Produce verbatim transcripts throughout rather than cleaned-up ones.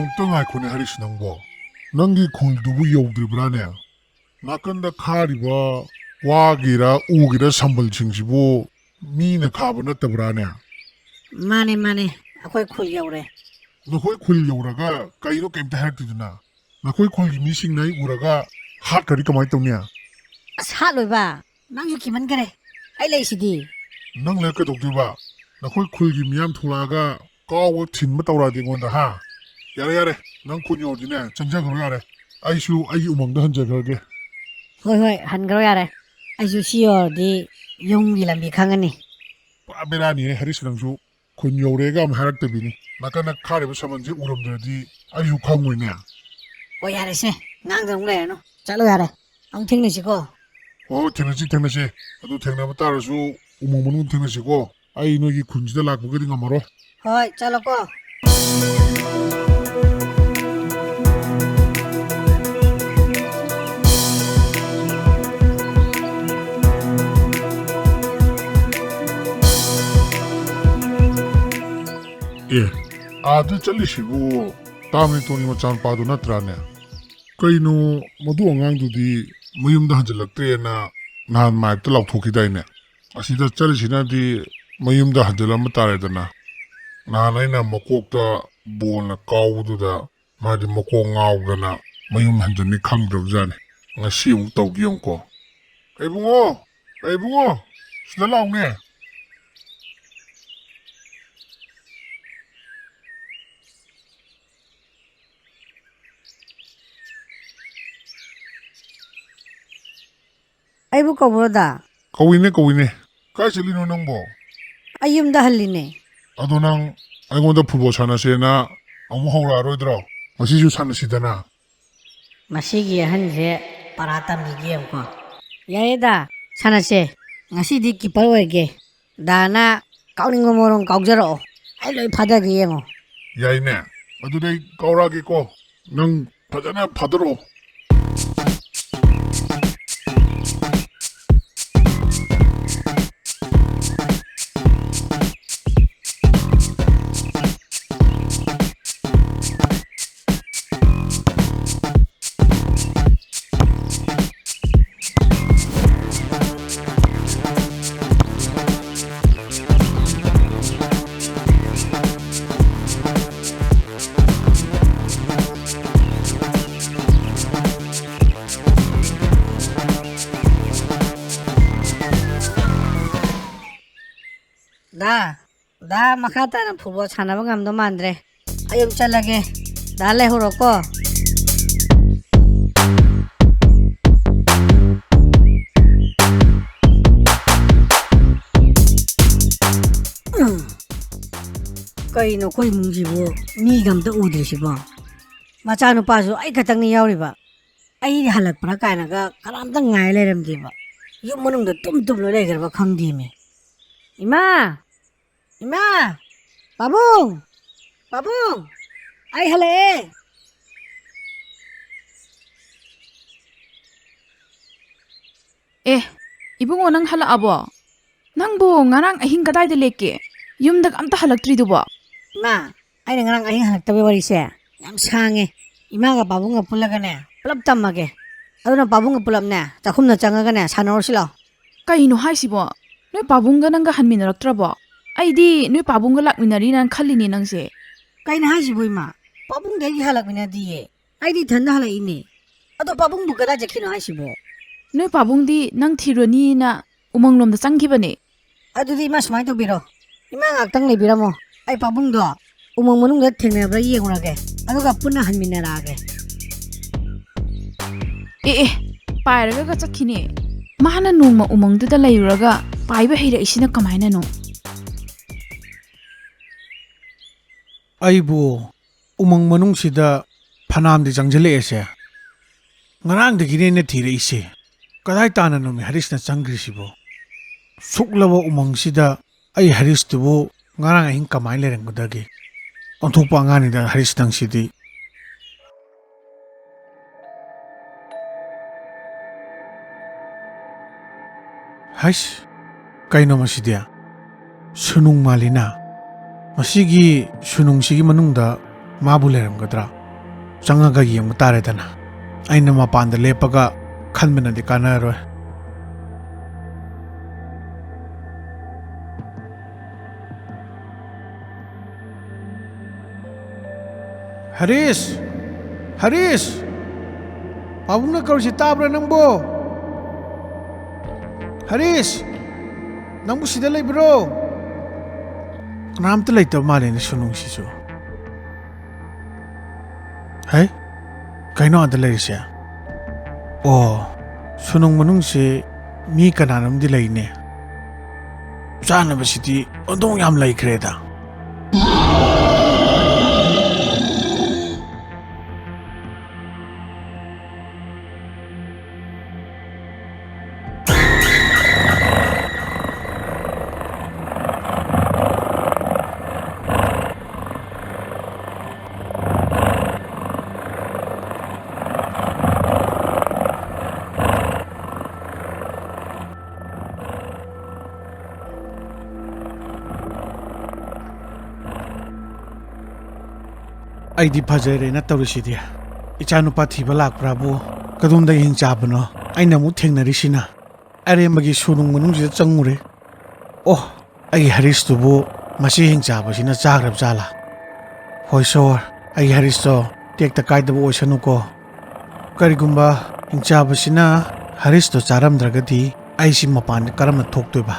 ꯑꯃꯨꯛꯇ ꯉꯥꯏꯈꯣꯅꯦ ꯍꯔꯤꯁ ꯅꯪꯕꯣ꯫ ꯅꯪꯒꯤ ꯈꯨꯜꯗꯨꯕꯨ ꯌꯧꯗ꯭ꯔꯤꯕ꯭ꯔꯥꯅꯦ? ꯅꯥꯀꯟꯗ ꯈꯥꯔꯤꯕ ꯋꯥꯒꯤꯔ ꯎꯒꯤꯔ ꯁꯝꯕꯜꯁꯤꯡꯁꯤꯕꯨ ꯃꯤꯅ ꯈꯥꯕ ꯅꯠꯇꯕ꯭ꯔꯥꯅꯦ? ꯃꯥꯅꯦ, ꯃꯥꯅꯦ, ꯑꯩꯈꯣꯏ ꯈꯨꯜ ꯌꯧꯔꯦ꯫ ꯅꯈꯣꯏ ꯈꯨꯜ ꯌꯧꯔꯒ ꯀꯩꯅꯣ ꯀꯩꯝꯇ ꯍꯥꯏꯔꯛꯇ꯭ꯔꯤꯗꯨꯅ? ꯅꯈꯣꯏ ꯈꯨꯜꯒꯤ ꯃꯤꯁꯤꯡꯅ ꯑꯩ ꯎꯔꯒ ꯍꯥꯠꯈ꯭ꯔꯗꯤ ꯀꯃꯥꯏꯅ ꯇꯧꯅꯤ? ꯑꯁ, ꯍꯥꯠꯂꯣꯏꯕ, ꯅꯪꯁꯨ ꯀꯤꯃꯟꯈꯔꯦ꯫ ꯑꯩ ꯂꯩꯁꯤꯗꯤ꯫ ꯅꯪ ꯂꯩꯔ ꯀꯩꯗꯧꯗꯣꯏꯕ? ꯅꯈꯣꯏ ꯈꯨꯜꯒꯤ ꯃꯤꯌꯥꯝ ꯊꯣꯛꯂꯛꯑꯒ ꯀꯥꯎꯕ ꯊꯤꯟꯕ ꯇꯧꯔꯛꯑꯗꯤ ꯑꯩꯉꯣꯟꯗ, ꯍꯥ? ꯌꯥꯔꯦ, ꯌꯥꯔꯦ, ꯅꯪ ꯈꯨꯟ ꯌꯧꯔꯗꯤꯅꯦ, ꯆꯪꯖꯈ꯭ꯔꯣ ꯌꯥꯔꯦ꯫ ꯑꯩꯁꯨ ꯑꯩꯒꯤ ꯎꯃꯪꯗ ꯍꯟꯖꯈ꯭ꯔꯒꯦ꯫ ꯍꯣꯏ, ꯍꯣꯏ, ꯍꯟꯈ꯭ꯔꯣ ꯌꯥꯔꯦ꯫ ꯑꯩꯁꯨ ꯁꯤ ꯌꯧꯔꯗꯤ ꯌꯨꯝꯒꯤ ꯂꯝꯕꯤ ꯈꯪꯉꯅꯤ꯫ ꯄꯨꯔꯥ ꯕꯦꯔꯥꯅꯤꯍꯦ ꯍꯔꯤꯁ ꯅꯪꯁꯨ꯫ ꯈꯨꯟ ꯌꯧꯔꯦꯒ ꯑꯃ ꯍꯥꯏꯔꯛꯇꯕꯤꯅꯤ꯫ ꯅꯥꯀꯟꯗ ꯈꯥꯔꯤꯕ ꯁꯃꯟꯁꯦ ꯎꯔꯝꯗ꯭ꯔꯗꯤ ꯑꯩꯁꯨ ꯈꯪꯉꯣꯏꯅꯦ꯫ ꯍꯣꯏ, ꯌꯥꯔꯦꯁꯦ, ꯉꯥꯡꯗꯅ ꯑꯃꯨꯛ ꯂꯩꯔꯅꯨ꯫ ꯆꯠꯂꯣ ꯌꯥꯔꯦ, ꯑꯃꯨꯛ ꯊꯦꯡꯅꯁꯤꯀꯣ꯫ ꯍꯣꯏ, ꯍꯣꯏ, ꯊꯦꯡꯅꯁꯤ, ꯊꯦꯡꯅꯁꯤ꯫ ꯑꯗꯨ ꯊꯦꯡꯅꯕ ꯇꯥꯔꯁꯨ ꯎꯃꯪ ꯃꯅꯨꯡ ꯊꯦꯡꯅꯁꯤꯀꯣ꯫ ꯑꯩ ꯅꯣꯏꯒꯤ ꯈꯨꯟꯁꯤꯗ ꯂꯥꯛꯄꯒꯗꯤ ꯉꯝꯃꯔꯣꯏ꯫ ꯍꯣꯏ, ꯆꯠꯂꯣꯀꯣ꯫ ꯑꯦ, ꯑꯥꯗ ꯆꯠꯂꯤꯁꯤꯕꯨ ꯇꯥꯝꯅꯤꯇꯣꯟꯒꯤ ꯃꯆꯥꯅꯨꯄꯥꯗꯨ ꯅꯠꯇ꯭ꯔꯥꯅꯦ? ꯀꯩꯅꯣ, ꯃꯗꯨ ꯑꯉꯥꯡꯗꯨꯗꯤ ꯃꯌꯨꯝꯗ ꯍꯟꯖꯤꯜꯂꯛꯇ꯭ꯔꯦꯅ ꯅꯍꯥꯟ ꯃꯥꯏꯞꯇ ꯂꯥꯎꯊꯣꯛꯈꯤꯗꯥꯏꯅꯦ? ꯑꯁꯤꯗ ꯆꯠꯂꯤꯁꯤꯅꯗꯤ ꯃꯌꯨꯝꯗ ꯍꯟꯖꯤꯜꯂꯝꯕ ꯇꯥꯔꯦꯗꯅ꯫ ꯅꯍꯥꯟ ꯑꯩꯅ ꯃꯀꯣꯛꯇ ꯕꯣꯜꯅ ꯀꯥꯎꯕꯗꯨꯗ ꯃꯥꯗꯤ ꯃꯀꯣꯛ ꯉꯥꯎꯗꯅ ꯃꯌꯨꯝ ꯍꯟꯖꯤꯟꯅꯤ ꯈꯪꯗ꯭ꯔꯕꯖꯥꯠꯅꯤ꯫ ꯉꯁꯤ ꯑꯃꯨꯛ ꯇꯧꯒꯦ ꯌꯦꯡꯉꯨꯀꯣ꯫ "ꯑꯦ ꯏꯕꯨꯡꯉꯣ, ꯑꯦ ꯏꯕꯨꯡꯉꯣ, ꯁꯤꯗ ꯂꯥꯎꯅꯦ꯫ ꯑꯩꯕꯨ ꯀꯧꯕ꯭ꯔꯣꯗ?" "ꯀꯧꯏꯅꯦ, ꯀꯧꯏꯅꯦ꯫ ꯀꯥꯏ ꯆꯠꯂꯤꯅꯣ ꯅꯪꯕꯣ?" "ꯑꯩ ꯌꯨꯝꯗ ꯍꯜꯂꯤꯅꯦ꯫" "ꯑꯗꯣ ꯅꯪ ꯑꯩꯉꯣꯟꯗ ꯐꯨꯠꯕꯣꯜ ꯁꯥꯟꯅꯁꯦꯅ ꯑꯃꯨꯛ ꯍꯧꯔꯛꯑꯔꯣꯏꯗ꯭ꯔꯣ? ꯉꯁꯤꯁꯨ ꯁꯥꯟꯅꯁꯤꯗꯅ꯫" ꯃꯁꯤꯒꯤ ꯑꯍꯟꯁꯦ ꯄꯔꯥ ꯇꯝꯕꯤꯒꯦ ꯌꯦꯡꯉꯨꯀꯣ꯫ "ꯌꯥꯏꯌꯦꯗ, ꯁꯥꯟꯅꯁꯦ꯫ ꯉꯁꯤꯗꯤ ꯀꯤꯄꯔ ꯑꯣꯏꯔꯒꯦ꯫ ꯗꯥꯅ ꯀꯥꯎꯅꯤꯡꯕ ꯃꯑꯣꯡ ꯀꯥꯎꯖꯔꯛꯑꯣ꯫ ꯑꯩ ꯂꯣꯏ ꯐꯥꯗꯒꯦ ꯌꯦꯡꯉꯣ꯫" "ꯌꯥꯏꯅꯦ꯫ ꯑꯗꯨꯗꯤ ꯑꯩ ꯀꯥꯎꯔꯛꯑꯒꯦꯀꯣ꯫ ꯅꯪ ꯐꯖꯅ ꯐꯥꯗꯔꯛꯑꯣ꯫" ꯑꯥ, ꯗꯥ ꯃꯈꯥ ꯇꯥꯅ ꯐꯨꯠꯕꯣꯜ ꯁꯥꯟꯅꯕ ꯉꯝꯗꯧ ꯃꯥꯟꯗ꯭ꯔꯦ꯫ ꯑꯩ ꯑꯃꯨꯛ ꯆꯠꯂꯒꯦ꯫ ꯗꯥ ꯂꯩꯍꯧꯔꯣꯀꯣ꯫ ꯀꯩꯅꯣ ꯑꯩꯈꯣꯏ ꯏꯃꯨꯡꯁꯤꯕꯨ ꯃꯤꯒ ꯑꯝꯇ ꯎꯗ꯭ꯔꯤꯁꯤꯕꯣ? ꯃꯆꯥꯅꯨꯄꯥꯁꯨ ꯑꯩ ꯈꯛꯇꯪꯅꯤ ꯌꯥꯎꯔꯤꯕ꯫ ꯑꯩ ꯍꯜꯂꯛꯄ꯭ꯔꯥ ꯀꯥꯏꯅꯒ ꯀꯅꯥꯝꯇ ꯉꯥꯏ ꯂꯩꯔꯝꯗꯦꯕ꯫ ꯌꯨꯝ ꯃꯅꯨꯡꯗ ꯇꯨꯝ ꯇꯨꯝ ꯂꯣꯏ ꯂꯩꯈ꯭ꯔꯕ ꯈꯪꯗꯦꯃꯤ꯫ ꯏꯃꯥ! ꯏꯃꯥ! ꯄꯥꯕꯨꯡ! ꯄꯥꯕꯨꯡ! ꯑꯩ ꯍꯜꯂꯛꯑꯦ! ꯑꯦ, ꯏꯕꯨꯡꯉꯣ, ꯅꯪ ꯍꯜꯂꯛꯑꯕꯣ? ꯅꯪꯕꯨ ꯉꯔꯥꯡ ꯑꯍꯤꯡ ꯀꯗꯥꯏꯗ ꯂꯦꯛꯀꯦ? ꯌꯨꯝꯗ ꯑꯝꯇ ꯍꯜꯂꯛꯇ꯭ꯔꯤꯗꯨꯕꯣ? ꯏꯃꯥ, ꯑꯩꯅ ꯉꯔꯥꯡ ꯑꯍꯤꯡ ꯍꯜꯂꯛꯇꯕꯩ ꯋꯥꯔꯤꯁꯦ ꯌꯥꯝ ꯁꯥꯡꯉꯦ꯫ ꯏꯃꯥꯒ ꯄꯥꯕꯨꯡꯒ ꯄꯨꯜꯂꯒꯅꯦ, ꯄꯨꯂꯞ ꯇꯝꯃꯒꯦ꯫ ꯑꯗꯨꯅ ꯄꯥꯕꯨꯡꯒ ꯄꯨꯂꯞꯅꯦ, ꯆꯥꯛꯈꯨꯝꯗ ꯆꯪꯉꯒꯅꯦ, ꯁꯥꯟꯅꯔꯨꯔꯁꯤ ꯂꯥꯎ꯫ ꯀꯩꯅꯣ ꯍꯥꯏꯁꯤꯕꯣ? ꯅꯣꯏ ꯄꯥꯕꯨꯡꯒ ꯅꯪꯒ ꯍꯟꯃꯤꯟꯅꯔꯛꯇ꯭ꯔꯕꯣ? ꯑꯩꯗꯤ ꯅꯣꯏ ꯄꯥꯕꯨꯡꯒ ꯂꯥꯛꯃꯤꯟꯅꯔꯤꯅ ꯈꯜꯂꯤꯅꯦ ꯅꯪꯁꯦ꯫ ꯀꯩꯅꯣ ꯍꯥꯏꯁꯤꯕꯣ ꯏꯃꯥ? ꯄꯥꯕꯨꯡꯗꯤ ꯑꯩꯒ ꯍꯜꯂꯛꯃꯤꯟꯅꯗꯤꯌꯦ꯫ ꯑꯩꯗꯤ ꯏꯊꯟꯗ ꯍꯜꯂꯛꯏꯅꯦ꯫ ꯑꯗꯣ ꯄꯥꯕꯨꯡꯕꯨ ꯀꯗꯥꯏ ꯆꯠꯈꯤꯅꯣ ꯍꯥꯏꯁꯤꯕꯣ? ꯅꯣꯏ ꯄꯥꯕꯨꯡꯗꯤ ꯅꯪ ꯊꯤꯔꯨꯅꯤꯅ ꯎꯃꯪꯂꯣꯝꯗ ꯆꯪꯈꯤꯕꯅꯦ꯫ ꯑꯗꯨꯗꯤ ꯏꯃꯥ ꯁꯨꯃꯥꯏꯅ ꯇꯧꯕꯤꯔꯣ, ꯏꯃꯥ ꯉꯥꯏꯍꯥꯛꯇꯪ ꯂꯩꯕꯤꯔꯝꯃꯣ, ꯑꯩ ꯄꯥꯕꯨꯡꯗꯣ ꯎꯃꯪ ꯃꯅꯨꯡꯗ ꯊꯦꯡꯅꯕ꯭ꯔꯥ ꯌꯦꯡꯉꯨꯔꯒꯦ, ꯑꯗꯨꯒ ꯄꯨꯟꯅ ꯍꯟꯃꯤꯟꯅꯔꯛꯑꯒꯦ꯫ ꯑꯦ ꯑꯦ, ꯄꯥꯏꯔꯒꯒ ꯆꯠꯈꯤꯅꯦ꯫ ꯃꯥꯅ ꯅꯣꯡꯃ ꯎꯃꯪꯗꯨꯗ ꯂꯩꯔꯨꯔꯒ ꯄꯥꯏꯕ ꯍꯩꯔꯛꯏꯁꯤꯅ ꯀꯃꯥꯏꯅꯅꯣ? ꯑꯩꯕꯨ ꯎꯃꯪ ꯃꯅꯨꯡꯁꯤꯗ ꯐꯅꯥꯝꯗꯤ ꯆꯪꯁꯤꯜꯂꯛꯑꯦꯁꯦ꯫ ꯉꯔꯥꯡꯗꯒꯤꯅꯦ ꯑꯩꯅ ꯊꯤꯔꯛꯏꯁꯦ꯫ ꯀꯗꯥꯏ ꯇꯥꯟꯅꯅꯣꯃꯤ ꯍꯔꯤꯁꯅ ꯆꯪꯈ꯭ꯔꯤꯁꯤꯕꯣ? ꯁꯨꯛꯂꯕ ꯎꯃꯪꯁꯤꯗ ꯑꯩ ꯍꯔꯤꯁꯇꯨꯕꯨ ꯉꯔꯥꯡ ꯑꯍꯤꯡ ꯀꯃꯥꯏꯅ ꯂꯩꯔꯝꯒꯗꯒꯦ? ꯑꯣꯟꯊꯣꯛꯄ ꯑꯉꯥꯡꯅꯤꯗ ꯍꯔꯤꯁ ꯅꯪꯁꯤꯗꯤ꯫ ꯍꯩꯁ, ꯀꯩꯅꯣ ꯃꯁꯤꯗꯤ? ꯁꯨꯅꯨꯡ ꯃꯥꯜꯂꯤꯅ꯫ ꯃꯁꯤꯒꯤ ꯁꯨꯅꯨꯡꯁꯤꯒꯤ ꯃꯅꯨꯡꯗ ꯃꯥꯕꯨ ꯂꯩꯔꯝꯒꯗ꯭ꯔꯥ? ꯆꯪꯉꯒ ꯌꯦꯡꯕ ꯇꯥꯔꯦꯗꯅ꯫ ꯑꯩꯅ ꯃꯄꯥꯟꯗ ꯂꯦꯞꯄꯒ ꯈꯟꯕꯅꯗꯤ ꯀꯥꯟꯅꯔꯣꯏ꯫ ꯍꯔꯤꯁ! ꯍꯔꯤꯁ! ꯄꯥꯕꯨꯡꯅ ꯀꯧꯔꯤꯁꯤ ꯇꯥꯕ꯭ꯔꯥ ꯅꯪꯕꯣ? ꯍꯔꯤꯁ! ꯅꯪꯕꯨ ꯁꯤꯗ ꯂꯩꯕ꯭ꯔꯣ? ꯀꯅꯥꯝꯇ ꯂꯩꯇꯕ ꯃꯥꯜꯂꯦꯅꯦ ꯁꯨꯅꯨꯡꯁꯤꯁꯨ꯫ ꯍꯩ, ꯀꯩꯅꯣ ꯑꯥꯗ ꯂꯩꯔꯤꯁꯦ? ꯑꯣ, ꯁꯨꯅꯨꯡ ꯃꯅꯨꯡꯁꯦ ꯃꯤ ꯀꯅꯥꯅꯣꯝꯗꯤ ꯂꯩꯅꯦ꯫ ꯆꯥꯅꯕꯁꯤꯗꯤ ꯑꯣꯟꯊꯣꯛ ꯌꯥꯝ ꯂꯩꯈ꯭ꯔꯦꯗ꯫ ꯑꯩꯗꯤ ꯐꯖꯔꯦꯅ ꯇꯧꯔꯤꯁꯤꯗꯤ꯫ ꯏꯆꯥꯅꯨꯄꯥ ꯊꯤꯕ ꯂꯥꯛꯄ꯭ꯔꯥꯕꯨ ꯀꯗꯣꯝꯗꯒꯤ ꯍꯤꯡꯆꯥꯕꯅꯣ ꯑꯩꯅ ꯑꯃꯨꯛ ꯊꯦꯡꯅꯔꯤꯁꯤꯅ? ꯑꯔꯦꯝꯕꯒꯤ ꯁꯨꯅꯨꯡ ꯃꯅꯨꯡꯁꯤꯗ ꯆꯪꯉꯨꯔꯦ꯫ ꯑꯣ, ꯑꯩꯒꯤ ꯍꯔꯤꯁꯇꯨꯕꯨ ꯃꯁꯤ ꯍꯤꯡꯆꯥꯕꯁꯤꯅ ꯆꯥꯈ꯭ꯔꯕ ꯖꯥꯠꯂꯥ? ꯍꯣꯏ ꯁꯣꯔ, ꯑꯩꯒꯤ ꯍꯔꯤꯁꯇꯣ ꯇꯦꯛꯇ ꯀꯥꯏꯗꯕ ꯑꯣꯏꯁꯅꯨꯀꯣ꯫ ꯀꯔꯤꯒꯨꯝꯕ ꯍꯤꯡꯆꯥꯕꯁꯤꯅ ꯍꯔꯤꯁꯇꯣ ꯆꯥꯔꯝꯗ꯭ꯔꯒꯗꯤ ꯑꯩꯁꯤ ꯃꯄꯥꯟꯗ ꯀꯔꯝꯅ ꯊꯣꯛꯇꯣꯏꯕ?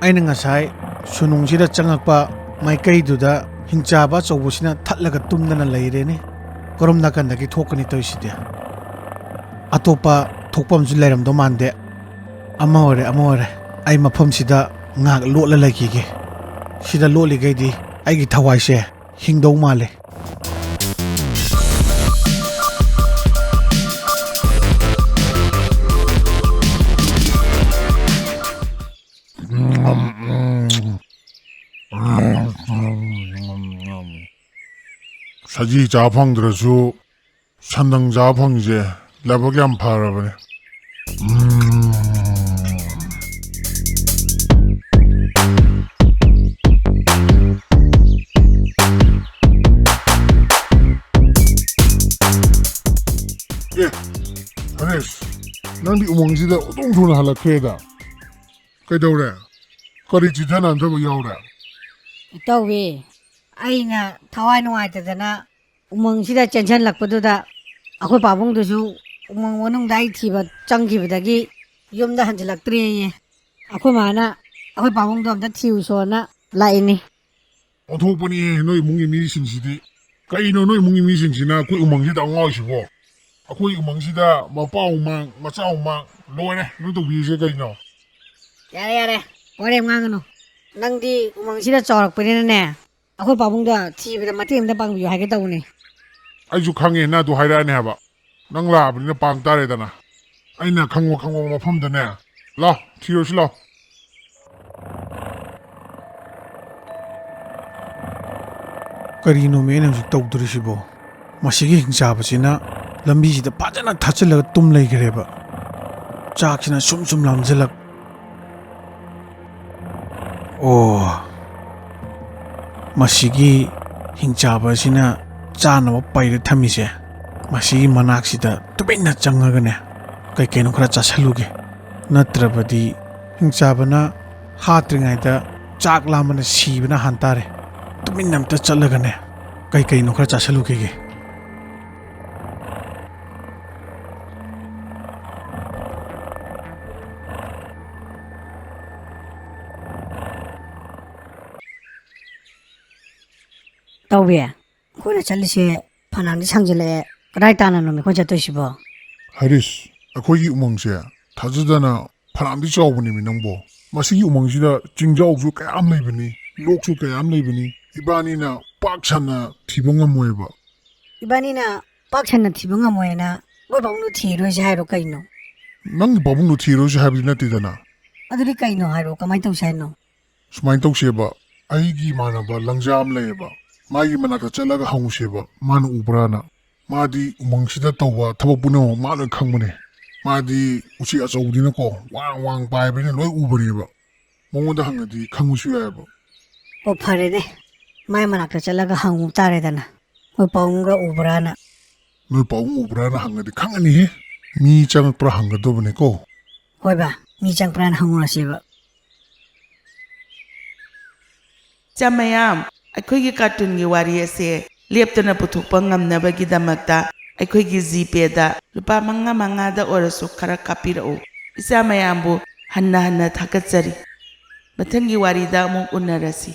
ꯑꯩꯅ ꯉꯁꯥꯏ ꯁꯨꯅꯨꯡꯁꯤꯗ ꯆꯪꯉꯛꯄ ꯃꯥꯏꯀꯩꯗꯨꯗ ꯍꯤꯡꯆꯥꯕ ꯑꯆꯧꯕꯁꯤꯅ ꯊꯠꯂꯒ ꯇꯨꯝꯗꯅ ꯂꯩꯔꯦꯅꯦ꯫ ꯀꯔꯣꯝ ꯅꯥꯀꯟꯗꯒꯤ ꯊꯣꯛꯀꯅꯤ ꯇꯧꯔꯤꯁꯤꯗꯤ? ꯑꯇꯣꯞꯄ ꯊꯣꯛꯐꯝꯁꯨ ꯂꯩꯔꯝꯗꯧ ꯃꯥꯟꯗꯦ꯫ ꯑꯃ ꯑꯣꯏꯔꯦ, ꯑꯃ ꯑꯣꯏꯔꯦ, ꯑꯩ ꯃꯐꯝꯁꯤꯗ ꯉꯥꯏꯍꯥꯛ ꯂꯣꯠꯂ ꯂꯩꯈꯤꯒꯦ꯫ ꯁꯤꯗ ꯂꯣꯠꯂꯤꯈꯩꯗꯤ ꯑꯩꯒꯤ ꯊꯋꯥꯏꯁꯦ ꯍꯤꯡꯗꯧ ꯃꯥꯜꯂꯦ꯫ ꯁꯖꯤ ꯆꯥ ꯐꯪꯗ꯭ꯔꯁꯨ ꯁꯟꯗꯪ ꯆꯥ ꯐꯪꯉꯤꯁꯦ ꯂꯥꯏꯕꯛ ꯌꯥꯝ ꯐꯔꯕꯅꯦ꯫ ꯎꯝ꯫ ꯑꯦ, ꯍꯔꯦꯁ, ꯅꯪꯗꯤ ꯎꯃꯪꯁꯤꯗ ꯑꯗꯨꯝ ꯊꯨꯅ ꯍꯜꯂꯛꯈ꯭ꯔꯦꯗ꯫ ꯀꯩꯗꯧꯔꯦ? ꯀꯔꯤ ꯆꯤꯠꯊ ꯅꯥꯟꯊꯕ ꯌꯥꯎꯔꯦ? ꯏꯇꯥꯎꯕꯤ, ꯑꯩꯅ ꯊꯋꯥꯏ ꯅꯨꯡꯉꯥꯏꯇꯗꯅ ꯎꯃꯪꯁꯤꯗ ꯆꯦꯟꯁꯤꯜꯂꯛꯄꯗꯨꯗ ꯑꯩꯈꯣꯏ ꯄꯥꯕꯨꯡꯗꯨꯁꯨ ꯎꯃꯪ ꯃꯅꯨꯡꯗ ꯑꯩ ꯊꯤꯕ ꯆꯪꯈꯤꯕꯗꯒꯤ ꯌꯨꯝꯗ ꯍꯟꯖꯤꯜꯂꯛꯇ꯭ꯔꯦꯌꯦ꯫ ꯑꯩꯈꯣꯏ ꯃꯥꯅ ꯑꯩꯈꯣꯏ ꯄꯥꯕꯨꯡꯗꯣ ꯑꯝꯇ ꯊꯤꯔꯨꯁꯣꯅ ꯂꯥꯛꯏꯅꯤ꯫ ꯑꯣꯟꯊꯣꯛꯄꯅꯤꯍꯦ, ꯅꯣꯏ ꯏꯃꯨꯡꯒꯤ ꯃꯤꯁꯤꯡꯁꯤꯗꯤ꯫ ꯀꯩꯅꯣ ꯅꯣꯏ ꯏꯃꯨꯡꯒꯤ ꯃꯤꯁꯤꯡꯁꯤꯅ ꯑꯩꯈꯣꯏ ꯎꯃꯪꯁꯤꯗ ꯉꯥꯎꯔꯤꯁꯤꯕꯣ? ꯑꯩꯈꯣꯏ ꯎꯃꯪꯁꯤꯗ ꯃꯄꯥ ꯎꯃꯪ, ꯃꯆꯥ ꯎꯃꯪ, ꯂꯣꯏꯔꯦ ꯅꯣꯏ ꯇꯧꯕꯤꯔꯤꯁꯦ ꯀꯩꯅꯣ? ꯌꯥꯔꯦ, ꯌꯥꯔꯦ, ꯋꯥꯔꯦꯝ ꯉꯥꯡꯒꯅꯨ꯫ ꯅꯪꯗꯤ ꯎꯃꯪꯁꯤꯗ ꯆꯥꯎꯔꯛꯄꯅꯤꯅꯅꯦ, ꯑꯩꯈꯣꯏ ꯄꯥꯕꯨꯡꯗ ꯊꯤꯕꯗ ꯃꯇꯦꯡ ꯑꯝꯇ ꯄꯥꯡꯕꯤꯌꯨ ꯍꯥꯏꯒꯦ ꯇꯧꯕꯅꯤ꯫ ꯑꯩꯁꯨ ꯈꯪꯉꯦ ꯅꯪ ꯑꯗꯨ ꯍꯥꯏꯔꯛꯑꯅꯤ ꯍꯥꯏꯕ꯫ ꯅꯪ ꯂꯥꯛꯑꯕꯅꯤꯅ ꯄꯥꯡ ꯇꯥꯔꯦꯗꯅ꯫ ꯑꯩꯅ ꯈꯪꯕ ꯈꯪꯕ ꯃꯐꯝꯗꯅꯦ꯫ ꯂꯥꯎ, ꯊꯤꯔꯨꯁꯤ ꯂꯥꯎ꯫ ꯀꯔꯤꯅꯣꯃꯤ ꯑꯩꯅ ꯍꯧꯖꯤꯛ ꯇꯧꯗꯣꯔꯤꯁꯤꯕꯣ? ꯃꯁꯤꯒꯤ ꯍꯤꯡꯆꯥꯕꯁꯤꯅ ꯂꯝꯕꯤꯁꯤꯗ ꯐꯖꯅ ꯊꯥꯠꯆꯤꯜꯂꯒ ꯇꯨꯝ ꯂꯩꯈ꯭ꯔꯦꯕ꯫ ꯆꯥꯛꯁꯤꯅ ꯁꯨꯝ ꯁꯨꯝ ꯂꯥꯝꯁꯤꯜꯂꯛ꯫ ꯑꯣ, ꯃꯁꯤꯒꯤ ꯍꯤꯡꯆꯥꯕ ꯑꯁꯤꯅ ꯆꯥꯅꯕ ꯄꯩꯔ ꯊꯝꯃꯤꯁꯦ, ꯃꯁꯤꯒꯤ ꯃꯅꯥꯛꯁꯤꯗ ꯇꯨꯃꯤꯟꯅ ꯆꯪꯉꯒꯅꯦ, ꯀꯩ ꯀꯩꯅꯣ ꯈꯔ ꯆꯥꯁꯜꯂꯨꯒꯦ꯫ ꯅꯠꯇ꯭ꯔꯕꯗꯤ ꯍꯤꯡꯆꯥꯕꯅ ꯍꯥꯠꯇ꯭ꯔꯤꯉꯩꯗ ꯆꯥꯛ ꯂꯥꯝꯕꯅ ꯁꯤꯕꯅ ꯍꯥꯟ ꯇꯥꯔꯦ꯫ ꯇꯨꯃꯤꯟꯅ ꯑꯝꯇ ꯆꯠꯂꯒꯅꯦ, ꯀꯩ ꯀꯩꯅꯣ ꯈꯔ ꯆꯥꯁꯜꯂꯨꯈꯤꯒꯦ꯫ ꯇꯧꯕꯤ, ꯑꯩꯈꯣꯏꯅ ꯆꯠꯂꯤꯁꯦ ꯐꯅꯌꯥꯝꯗꯤ ꯁꯥꯡꯖꯤꯜꯂꯛꯑꯦ꯫ ꯀꯗꯥꯏ ꯇꯥꯟꯅꯅꯣꯃꯤ ꯑꯩꯈꯣꯏ ꯆꯠꯇꯣꯏꯁꯤꯕꯣ? ꯍꯔꯤꯁ, ꯑꯩꯈꯣꯏꯒꯤ ꯎꯃꯪꯁꯦ ꯊꯥꯖꯗꯅ ꯐꯅꯌꯥꯝꯗꯤ ꯆꯥꯎꯕꯅꯦꯃꯤ ꯅꯪꯕꯣ꯫ ꯃꯁꯤꯒꯤ ꯎꯃꯪꯁꯤꯗ ꯆꯤꯡꯖꯥꯎꯁꯨ ꯀꯌꯥꯝ ꯂꯩꯕꯅꯤ, ꯂꯣꯛꯁꯨ ꯀꯌꯥꯝ ꯂꯩꯕꯅꯤ꯫ ꯏꯕꯥꯅꯤꯅ ꯄꯥꯛ ꯁꯟꯅ ꯊꯤꯕ ꯉꯝꯃꯣꯏꯕ꯫ ꯏꯕꯥꯅꯤꯅ ꯄꯥꯛ ꯁꯟꯅ ꯊꯤꯕ ꯉꯝꯃꯣꯏꯅ ꯑꯩꯈꯣꯏ ꯄꯥꯕꯨꯡꯗꯣ ꯊꯤꯔꯣꯏꯁꯦ ꯍꯥꯏꯔꯣ ꯀꯩꯅꯣ? ꯅꯪꯒꯤ ꯄꯥꯕꯨꯡꯗꯣ ꯊꯤꯔꯣꯏꯁꯦ ꯍꯥꯏꯕꯗꯤ ꯅꯠꯇꯦꯗꯅ꯫ ꯑꯗꯨꯗꯤ ꯀꯩꯅꯣ ꯍꯥꯏꯔꯣ, ꯀꯃꯥꯏꯅ ꯇꯧꯁꯦ ꯍꯥꯏꯅꯣ? ꯁꯨꯃꯥꯏꯅ ꯇꯧꯁꯦꯕ, ꯑꯩꯒꯤ ꯏꯃꯥꯟꯅꯕ ꯂꯪꯖꯥ ꯑꯃ ꯂꯩꯌꯦꯕ, ꯃꯥꯒꯤ ꯃꯅꯥꯛꯇ ꯆꯠꯂꯒ ꯍꯪꯉꯨꯁꯦꯕ, ꯃꯥꯅ ꯎꯕ꯭ꯔꯥꯅ꯫ ꯃꯥꯗꯤ ꯎꯃꯪꯁꯤꯗ ꯇꯧꯕ ꯊꯕꯛ ꯄꯨꯝꯅꯃꯛ ꯃꯥ ꯂꯣꯏ ꯈꯪꯕꯅꯦ꯫ ꯃꯥꯗꯤ ꯎꯆꯦꯛ ꯑꯆꯧꯕꯅꯤꯅꯀꯣ, ꯋꯥꯡ ꯋꯥꯡ ꯄꯥꯏꯕꯅꯤꯅ ꯂꯣꯏ ꯎꯕꯅꯦꯕ꯫ ꯃꯉꯣꯟꯗ ꯍꯪꯉꯗꯤ ꯈꯪꯕꯁꯨ ꯌꯥꯏꯑꯕ꯫ ꯑꯣ, ꯐꯔꯦꯅꯦ, ꯃꯥꯏ ꯃꯅꯥꯛꯇ ꯆꯠꯂꯒ ꯍꯪꯉꯨ ꯇꯥꯔꯦꯗꯅ, ꯃꯣꯏ ꯄꯥꯕꯨꯡꯒ ꯎꯕ꯭ꯔꯥꯅ꯫ ꯅꯣꯏ ꯄꯥꯕꯨꯡ ꯎꯕ꯭ꯔꯥꯅ ꯍꯪꯉꯗꯤ ꯈꯪꯉꯅꯤꯍꯦ꯫ ꯃꯤ ꯆꯪꯉꯛꯄ꯭ꯔꯥ ꯍꯪꯒꯗꯕꯅꯤꯀꯣ꯫ ꯍꯣꯏ ꯕꯥ, ꯃꯤ ꯆꯪꯉꯛꯄ꯭ꯔꯥꯅ ꯍꯪꯉꯨꯔꯁꯦꯕ꯫ ꯏꯆꯥ ꯃꯌꯥꯝ, ꯑꯩꯈꯣꯏꯒꯤ ꯀꯥꯔꯇꯨꯟꯒꯤ ꯋꯥꯔꯤ ꯑꯁꯦ ꯂꯦꯞꯇꯅ ꯄꯨꯊꯣꯛꯄ ꯉꯝꯅꯕꯒꯤꯗꯃꯛꯇ ꯑꯩꯈꯣꯏꯒꯤ ꯖꯤꯄꯦꯗ ꯂꯨꯄꯥ ꯃꯉꯥ ꯃꯉꯥꯗ ꯑꯣꯏꯔꯁꯨ ꯈꯔ ꯀꯥꯞꯄꯤꯔꯛꯎ꯫ ꯏꯆꯥ ꯃꯌꯥꯝꯕꯨ ꯍꯟꯅ ꯍꯟꯅ ꯊꯥꯒꯠꯆꯔꯤ꯫ ꯃꯊꯪꯒꯤ ꯋꯥꯔꯤꯗ ꯑꯃꯨꯛ ꯎꯅꯔꯁꯤ꯫